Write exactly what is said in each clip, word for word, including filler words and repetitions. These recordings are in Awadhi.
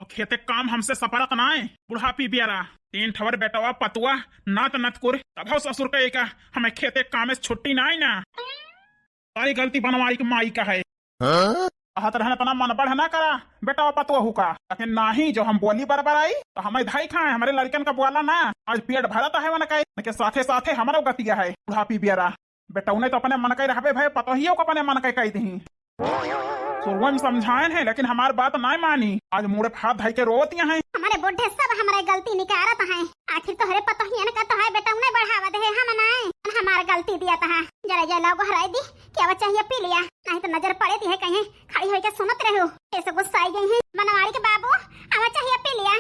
तो खेते काम हमसे सपरत नाय। बुढ़ापी बियरा, तीन ठवर बेटवा पतुआ, नात नतकुर, तभो ससुर कहे का हमें खेते काम से छुट्टी नाय ना। सारी गलती बनवारी के माई का है। हाँ? कहत रहन इतना मन बढ़ ना करा बेटवा पतुआ का, लेकिन नाही, जो हम बोली बरबराई तो हमें धाई खाए, हमरे लड़कन का बोला ना। आज पेट भरत है उनके, उनके साथे साथे हमरो गतिया है। बुढ़ापी बियरा, बेटौने तो अपने मन के रहबे भए, पतोहियो को अपने मन के कह दही। शुरुए में समझाएन है, लेकिन हमार बात नाय मानी। आज मुड़े पे हाथ धई के रोवतिया हैं। हमारे बूढ़े सब हमारे गलती निकारत हैं। आखिर तोहरे पतोहियन का तो है बेटौने बढ़ावा दे, हम नाय। हमार गलती दिया तहा। जरा ये लो गोहराई दी, क्या वो चाहिए पी लिया, नहीं तो नजर पड़े दी है कहीं खड़ी होके सुनत रहो। ऐसे गुस्सा आई गई है बनवारी के बाबू, आवा चाहिए पी लिया।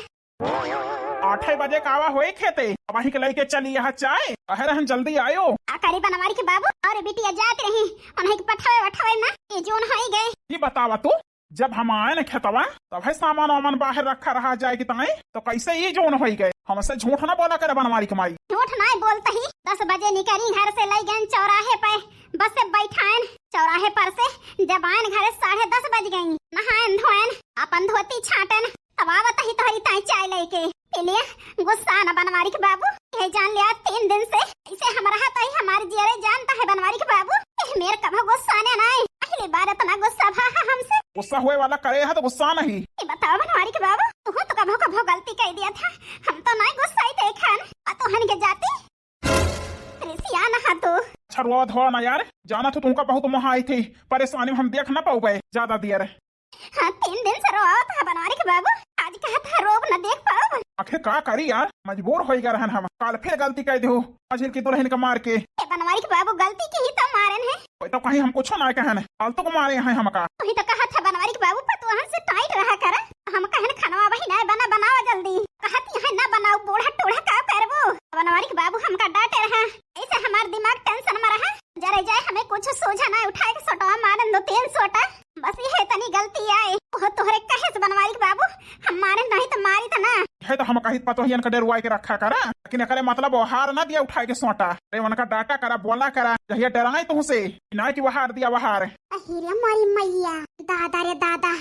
आठे बजे का आवा होई खेते, अबही के लइके चली यहाँ चाय, अहे रहन जल्दी आयो। आ करी बनवारी के बाबू, और बिटिया जात रही, उन्हें के पठावे वठावे ना, ये जोन होई गए। ये बतावा तू, जब हम आए न खेतवा, तब है सामान वामान बाहर रखा रहा जाए कि ताई, तो कैसे ये जोन होई गए? हमसे झूठ ना बोला करे बनवारी के माई। झूठ नाय बोलत ही, दस बजे निकली घर से, लई गए चौराहे पे, बस से बैठाएन चौराहे पर से। जब आएन घरे साढ़े दस बज गई, नहाएन धोएन, अपन धोती छाटेन, तब आवत ही तोहरी ताई चाय लेके। पी लिया, गुस्सा न बनवारी के बाबू, ये जान लिया तीन दिन से ऐसे हम रहा तो ही हमारी जियरे जानता है बनवारी के बाबू। ए, मेर कभो गुस्सा ने नाय, पहली बार इतना गुस्सा भा है हमसे। गुस्सा होए वाला करे है तो गुस्सा नहीं। ये बताओ बनवारी के बाबू, तू तो कभो कभो गलती कह दिया था, हम तो नाय गुस्सा ही देखन, आ तोहन के जाती रिसिया ना हा तू। अच्छा रोवा धोवा ना यार, जाना तो तुमका बहुत मोह आई थी, परेशानी में हम देख ना पाऊबे ज्यादा देर। हाँ, तीन दिन से रोवत है बनवारी के बाबू, आज कहा था रोब न देख पाओ। आखिर का करी यार, मजबूर होई गए रहन हम। काल फिर गलती कह देहु, आज की दुल्हन का मार के। ए बनवारी के बाबू, गलती के ही तो मारेन है। कोई तो कहीं हम कुछ ना कहन, फालतू को मारे हैं हमका। वही तो कहा था बनवारी के बाबू, पतोहन से टाइट रहा कर। हम कहन खनवा वही ना बना, बनावा जल्दी। कहत यहाँ ना बनाओ, बूढ़ा टूढ़ा का करबो। बनवारी के बाबू हमका डांटे रहा, ऐसे हमार दिमाग टेंशन में रहा। जरे जाए हमें कुछ सोझा ना उठाए के सोटवा मारन दो तीन सोटा। बस ये तनी गलती आए, वो तोहरे कहे से बनवारी के बाबू, हम मारे नहीं तो मारी तो ना। है तो हम कही पतोहियन का डेरुआई के रखा करा, लेकिन एकरे मतलब ओहार ना दिया उठाए के सोटा। अरे उनका डांटा करा, बोला करा, जहिया डराए तुमसे, ना कि वहार दिया वहार। अहिरे मोरी मैया, दादा रे दादा,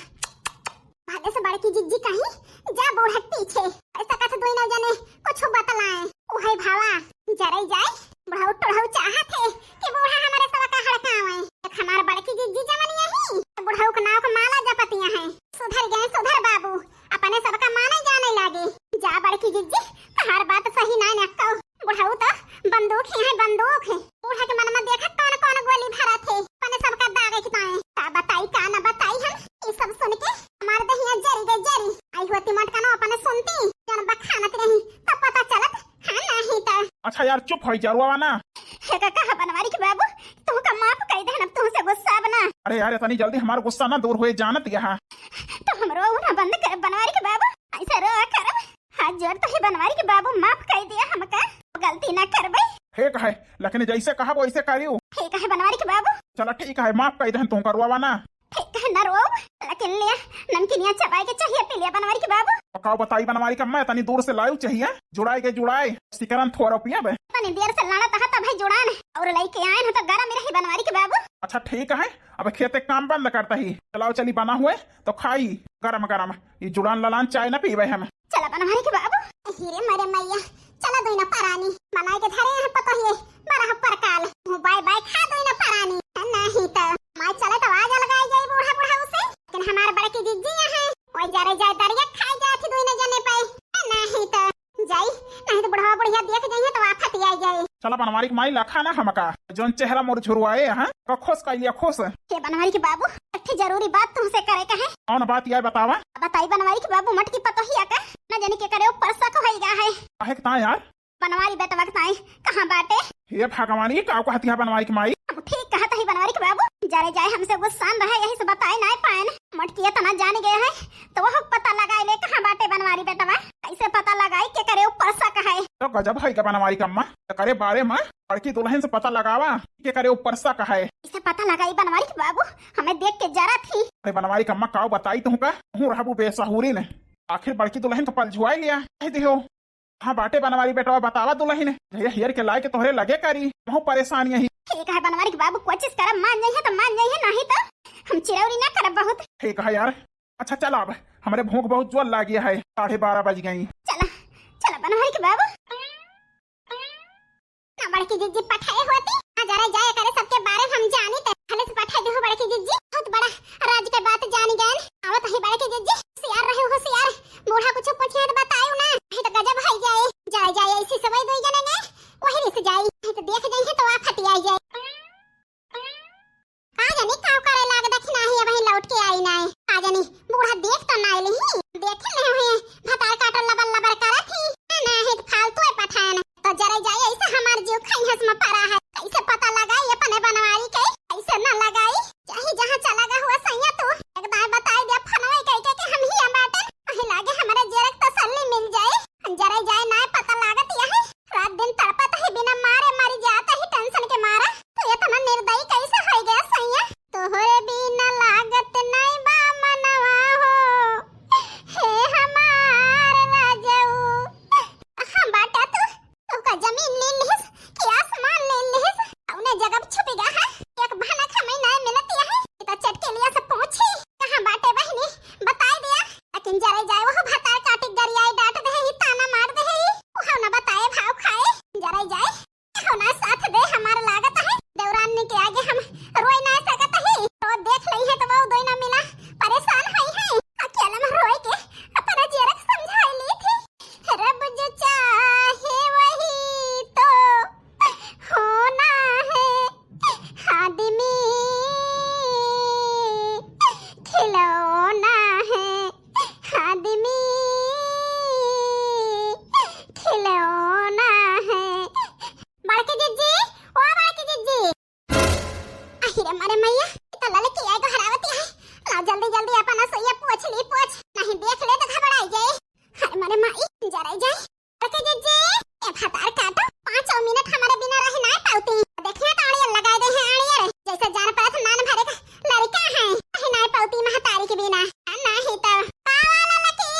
भागे से बड़की जिज्जी कहीं, जा बूढ़ा पीछे, ऐसा कथ दुई ना जाने कुछ बतलाए। ओहे भावा, जरे जाए, बुढ़ऊ टुढ़ऊ चाहत है कि बूढ़ा हमारे सब का हड़कावे। एक हमार बड़की जिज्जी जवनिया ही, बुढ़ऊ के नाव के माला जपतिया है। सुधर गए, सुधर बाबू, अपने सबका माने जाने लागे। जा बड़की जिज्जी, तहार बात सही नाय न कहू। बुढ़ऊ तो बंदूक ही है, बंदूक है। बूढ़ा के मन में देखा कौन कौन गोली भरत है, अपने सबका दागे के ताए। का बताई, का न बताई हम, ये सब सुन के हमार दहिया जरी गई, जरी। आई होती मटकनो अपने सुनती, जन बखानत रही, तब पता चलत, हाँ नहीं तो। अच्छा यार, चुप होई जा, रोवा ना। हे का कहा बनवारी के बाबू, तुमका माफ कई देहन, अब तुमसे गुस्सा बना। अरे यार, इतनी जल्दी हमारा गुस्सा ना दूर होए, जानत यहाँ। तो हम रोऊ ना बंद कर बनवारी के बाबू, ऐसे रोआ करब। हाथ जोड़ तो ही बनवारी के बाबू, माफ कई दिया हमका, गलती ना करबे। ठीक है, लेकिन जैसे कहा वैसे करियो। ठीक है बनवारी के बाबू। चला ठीक है, माफ कई देहन तुमका, रोवा ना। ठीक है ना रोब, लेकिन लिया नमकीनिया चबाए के चाहिए पी लिया बनवारी के बाबू। पकाओ बताई बनवारी का, मैं तनी दूर से लायू चाहिए, जुड़ाए के जुड़ाए, सिकरन थोड़ा पिया बे। तनी देर से लाना तहा तब है जुड़ान, और लइके आए न तो गरम रही बनवारी के बाबू। अच्छा ठीक है, अब खेते काम बंद करता ही, चलाओ चली बना हुए तो खाई गरम गरम, ये जुड़ान ललान चाय ना पीबे हम। चला बनवारी के बाबू। हीरे मरे मैया, चला दुई ना परानी, बनाए के धरे हैं पतोहिए, बड़ा परकाल, मुँह बाय बाय खा दुई ना परानी, नहीं तो माय चले तो आज अलगाई जाई बूढ़ा बूढ़ा उसे, लेकिन हमार बड़की जिज्जी यहाँ, ओए जरे जाए दरिया खाई जाए थी दुई ना जने पे, नहीं तो जाई, नहीं तो बुढ़वा बुढ़िया देख जाइए तो आफत आई जाए। चला बनवारी के माई लखा ना हमका, जोन चेहरा मोर झुरवाए हैं, का खुश कर लिया खुश। के बनवारी के बाबू, एक ठे जरूरी बात तुमसे करे के है। कौन बात यार बतावा? बताई बनवारी के बाबू, मटकी पतोहिया का न जाने के करे ऊपर शक होई गा है। काहे के ताय यार? बनवारी बेटवा के ताई कहाँ बाटे? हे भगवान, ये का कहती है बनवारी के माई? हम ठीक कहत ही बनवारी के बाबू, जरे जाए हमसे गुस्सान रहे, यही से बताए नाय पाएन। मटकी इतना जान गए है तो वह पता लगाए ले कहाँ बाटे बनवारी बेटवा, कैसे पता लगाई के करे ऊपर शक है? तो गजब है का बनवारी का अम्मा, तो करे बारे में बड़की दुल्हन से पता लगावा के करे ऊपर शक है। इसे पता लगाई बनवारी के बाबू, हमें देख के जरा थी। अरे बनवारी का अम्मा काव बताई तुमका, तू रहबू बेसहूरी ने। आखिर बड़की दुल्हन तो पलझुआई लिया, कह दियो। हाँ बाटे बनवारी बेटवा, बतावा दुल्हन, जहिया हेर के लाए के तोहरे लगे करी, बहुत परेशान यही। ठीक है बनवारी के बाबू, कोशिश करब मान जाइए तो मान जाइए, नहीं तो हम चिरौरी ना करब बहुत। ठीक है यार, अच्छा चल अब हमरे भूख बहुत जोर लागी है, साढ़े बारह बज गई। चला, चला बनवारी के बाबू। ना बड़की जिज्जी पठाए होती, ना जरा जाए करे सबके बारे में हम जानी ते। भले से पठाए दे हो बड़की जिज्जी, बहुत बड़ा राज के बात जानी गए। आवत ही बड़की जिज्जी, होशियार रहे, होशियार। बूढ़ा कुछ पूछे तो बतायो ना, नहीं तो गजब है जाए। जाए जाए ऐसी सवई दो जने गए, वही रिस जाए, नहीं तो देख जाए तो आफत आई जाए। का जानी का करे लाग दखिन, नाही अबही लौट के आई नाय। का जानी बूढ़ा देख तो नाय लिही, देखे नहीं हुए भतार काटो लबर लबर करत ही। नाही तो फालतू है पठान, तो जरे जाए ऐसे हमार जीव खइहस में परा है। कैसे पता लगाई अपने बनवारी के, कैसे न लगाई। चाहे जहाँ चला गा हुआ सैया तू, एक दाएं बताई दे फनवे कह के कि हम ही बाटे, वही लागे हमारे जेरक तसल्ली मिल जाए। जरे जाए नाय पता लागत यही। रात दिन तड़पत ही बिना मारे मरी जात ही टेंशन के मारा। तू इतना निर्दयी कैसे हो गया सैया? तोहरे बिना लागत नहीं बा मनवा हो, हे हमार राजऊ। कहाँ बाटा तू? तू का जमीन ले लिहिस कि आसमान ले लिहिस? कौने जगह छुपी गा है? एक भनक हमें नहीं मिलती है। इतना चटकेलिया से पूछी, कहाँ बाटे बहिनी? बताई दिया। लेकिन जरे जाए वो भतार काटी गरियाई डांट दे ही, ताना मार दे ही। वो ना बताए भाव खाए। जरे जाए। हो ना साथ दे हमार लागत है। देवरानी के आगे हम रोई ना सकत ही। तो देख लई है तो वो दोई ना मिला। परेशान होई है। अकेला में रोई के अपना जियरक समझाई ली थी। रब जो चाहे वही तो होना है आदमी, खिलौना है आदमी, खिलौना है। बड़की जिज्जी, ओ बड़की जिज्जी। आहिरे मारे मैया, ई तो ललकी आए गोहरावती है। ला जल्दी जल्दी अपन असोइया पोछ ली, पोछ। नहीं देख ले तो घबराई जाए। हाय मारे माई, जराई जाए। बड़की जिज्जी, ए भतार काटो, पाँचों मिनट हमारे बिना रह ना पाउती। देखिए तो आड़ियर लगाए दे हैं, आड़ियर। जैसे जान परत नान भरे का लड़का है, रह ना पाउती महतारी के बिना। नहीं तो पावा ललकी,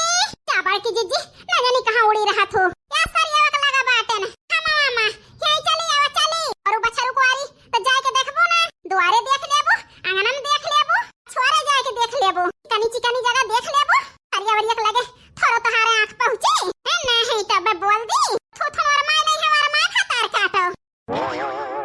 का बड़की जिज्जी, ना जानी कहाँ उड़ी रहा थू। या सरिया का लगा बाटन। हम मामा, यही चली आवा चली। और बछरू कुआरी तो जाके देखबो ना, दुआरे देख लेबो, आंगन में देख लेबो, छोरे जाके देख लेबो, कनी चिकनी जगह देख लेबो। सरिया वरिया के लगे थोड़ो तोहारे आँख पहुँचे। ए, नहीं तो बे बोल दी, थू थू और माय नहीं हमार माय भतार काटो।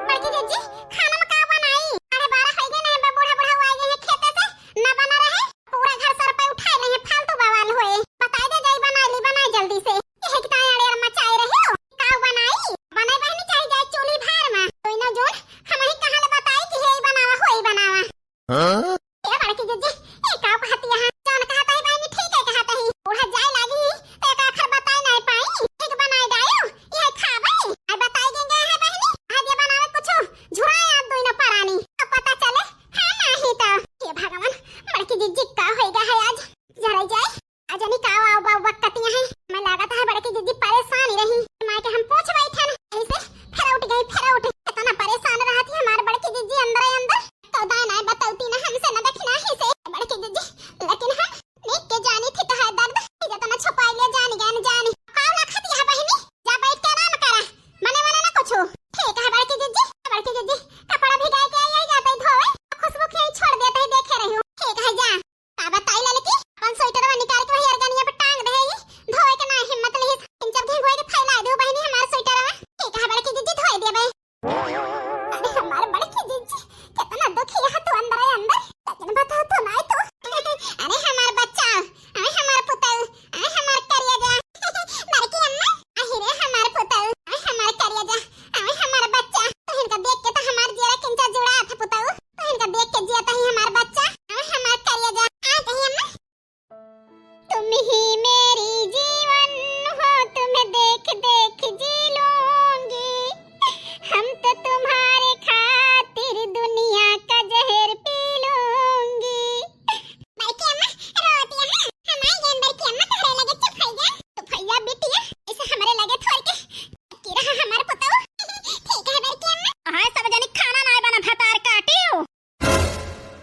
बड़की जिज्जी, खाना में का बनाई? अरे बारह हो गए नहीं बे, बूढ़ा बूढ़ा हुआ गए हैं खेते से, ना बना रहे। पूरा घर सर पे उठाए लेहे, फालतू बवाल होए। बताई दे जाई, बनाई ली, बनाई जल्दी से। यही के ताई अड़ेर मचाए रहे हो। का बनाई? बनाई बहिनी चाहे जाए चूल्ही भार में। तो इना जोन हम ही कहाँ ले बताई कि हे ही बनावा, हो ही बनावा। हाँ? ए बड़की जिज्जी, ए का कहती है? जान कहता है बहिनी, ठीक है कहता है। बूढ़ा जाए लागी, तो एक आखर बताए नहीं पाई। ठीक बनाए डायो, ये खाबे। आई बताई गए है बहिनी, आज ये बनावे कुछ झुराए आप दोनों परानी। अब पता चले हाँ, नाही तो। हे भगवान, बड़की जिज्जी का होइगा है आज? जरा जाए। आज नहीं का आओ बा वक्कतियाँ हैं। मैं लागत है बड़की जिज्जी परेशान ही रही। माँ के हम पूछ बैठन, ऐसे फिर उठ गई, फिर उठ। इतना परेशान रहती हमार बड़की जिज्जी अंदर ही अंदर। तो दाना बतौती ना हमसे, ना दखिना ही से बड़की जिज्जी। लेकिन हम देख के जानी थी तो है दर्द, जितना छुपाई लिया जानी गए न जानी। का लखत यहाँ बहिनी, जा बैठ के आराम करा, मने मने ना कुछ। ठीक है बड़की जिज्जी, बड़की जिज्जी, कपड़ा भिगाए के आई, आई जाते धोए, खुशबू के छोड़ देते ही देखे रही हूँ। ठीक है जा। का बताई ललकी, अपन स्वेटरवा निकाल के वही अरगनिया पे टांग दे ही, धोए के ना हिम्मत लिहिस। इन जब घिंगुए के फैला दे बहिनी हमार स्वेटरवा। ठीक है बड़की जिज्जी, धोए देबे। अरे हमार बड़की जिज्जी, कितना दुखी है तू अंदर ही अंदर, लेकिन बताओ तो नाई तो। अरे हमार बच्चा, अरे हमार पुतऊ, अरे हमार करिया जा। बड़की अम्मा, अरे हमार पुतऊ, अरे हमार करिया जा, अरे हमार बच्चा। तो इनका देख के तो हमार जीरा किंचा जुड़ा था पुतऊ, तो इनका देख के जिया तही हमार बच्चा, अरे हमार करिया जा। आ कही अम्मा। तुम ही मेरी जीवन हो, तुम्हें देख देख जी लूंगी, हम तो तुम्हारे खातिर दुनिया का जहर पी लूंगी। बड़की अम्मा रोती है, हमारी जान बड़की अम्मा तोहरे लगे चुप हो जा। चुप हो जा बिटिया, ऐसे हमारे लगे थोड़ के की रहा हमार पुतऊ। ठीक है बड़की अम्मा। हाँ सब जनी खाना ना बना भतार काटियो।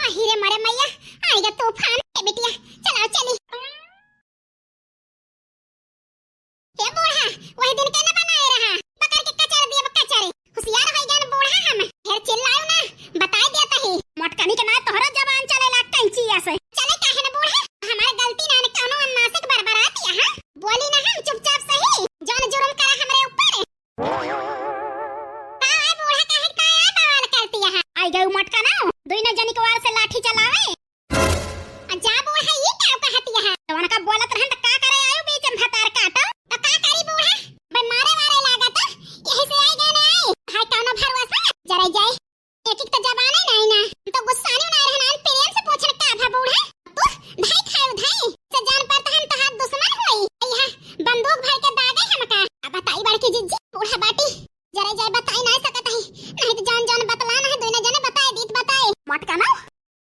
आही रे मरे मैया, आइगा तूफान। ए बिटिया, चलाओ चली। ए बूढ़ा, वही दिन के न बनाए रहा, पकड़ के कचर दिया, कचर। होशियार हो गया न बूढ़ा हम, फिर चिल्लायो ना, बताए दिया तही। मोटकनी के ना तोहरा जबान चलेला कैंचिया से। चले काहे न बूढ़ा, हमारे गलती ना न काम अतरहन त का करे आयो बीच में भतार काटो? त का करी बूढ़ा? बे मारे वारे लागत, यही से आई गए ना आई। हाय कौनो भरोसा, जरा जाए। एक एक त जबाने नहीं ना। हम तो गुस्सानी ना रहना, प्रेम से पूछन का भा बूढ़ा? तू धाई खायो धाई। से जान पर त हम तहार दुश्मन होई। यहाँ बंदूक भर के दागे हमका। अब बताई बड़की जिज्जी, बूढ़ा बाटी। जरा जाए बताई ना सकत ही। नहीं त जान जान बतला ना है, दोनों जने बताए दीत बताए। मटका ना,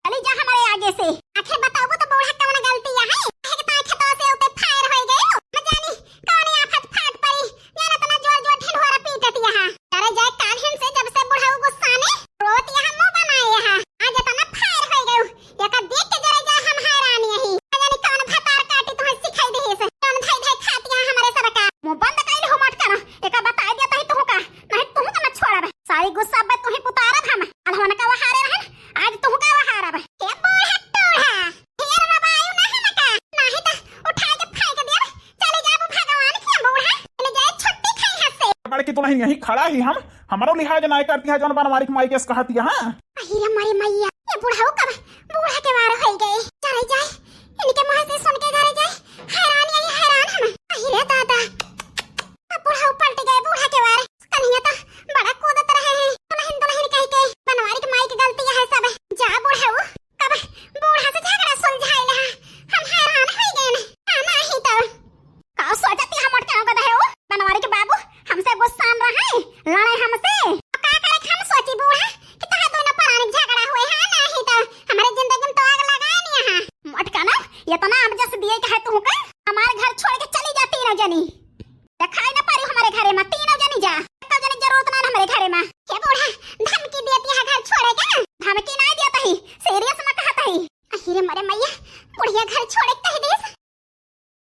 चली जा हमरे आगे से। आखिर बताबो त बूढ़ा कवन गलती है? काहे के ताखे तो से उते फायर होई गयो? न जानी कौन आफत फाट परी। जाना तना जोर जोर ढिंढोरा पीटत यहाँ। अरे जाए काल्हिन से जब से बुढ़ऊ गुस्सा में रोत यहाँ मुंह बनाए यहाँ। आज इतना फायर होई गयो। एका देख के जरा जाए हम हैरान यही। न जानी कौन भतार काटी तुम्हें सिखाई दे से। कौन धाई धाई खात यहाँ हमरे सबका। मुंह बंद कइल हो मटका ना। एका बताई दिया तही तुहका। नहीं तुहका न छोड़ब। सारी गुस्सा बे तुही पुतारब हम। अलहन का वहारे रहन। आज तुहका वहारब। ए बूढ़ा टूढ़ा। ढेर रबायु ना हमका। नहीं त उठा के फेंक देब। चले जाबू भगवान के बूढ़ा। चले जाए छुट्टी खाई हंस से। बड़की दुल्हन यहीं खड़ा ही हम। हमरो लिहाज नाय करती है जौन बनवारी के माई के कहती है, हाँ? अहिरे मारे मैया, ये बुढ़ऊ कब बूढ़ा के वार होई गए। चले जाए, इनके मुंह से सुन के घरे जाए। हैरान यही हैरान हम। अहिरे दादा, अब बुढ़ऊ पलट गए बूढ़ा के वार। कन्हैया तो बड़ा कूदत रहे हैं, दुल्हन दुल्हन कह के। बनवारी के माई की गलती है सब। जा बुढ़ऊ, कब बूढ़ा से झगड़ा सुलझाए ले। हम हैरान हो गए ना। हाँ, नहीं तो का सोचती हम मोटका हो गए हो? बनवारी के बाबू हमसे गुस्सा रहे, लड़े हमसे। का करे हम सोची बूढ़ा कि तहा दोनों परानी झगड़ा हुए है, नहीं तो हमारे जिंदगी में तो आग लगाए नहीं है। मोटका ना, इतना अब जस दिए के है तुहका, हमारे घर छोड़ के चली जा तीनों जनी। देखाई ना पारी हमरे घरे में, तीनों जनी जा। एको जनी जरूरत ना हमरे घरे में। हे बूढ़ा, धमकी देती है घर छोड़े के? धमकी ना देत ही, सीरियस में कहत ही। अहिरे मरे मैया, बुढ़िया घर छोड़े के कह दिस।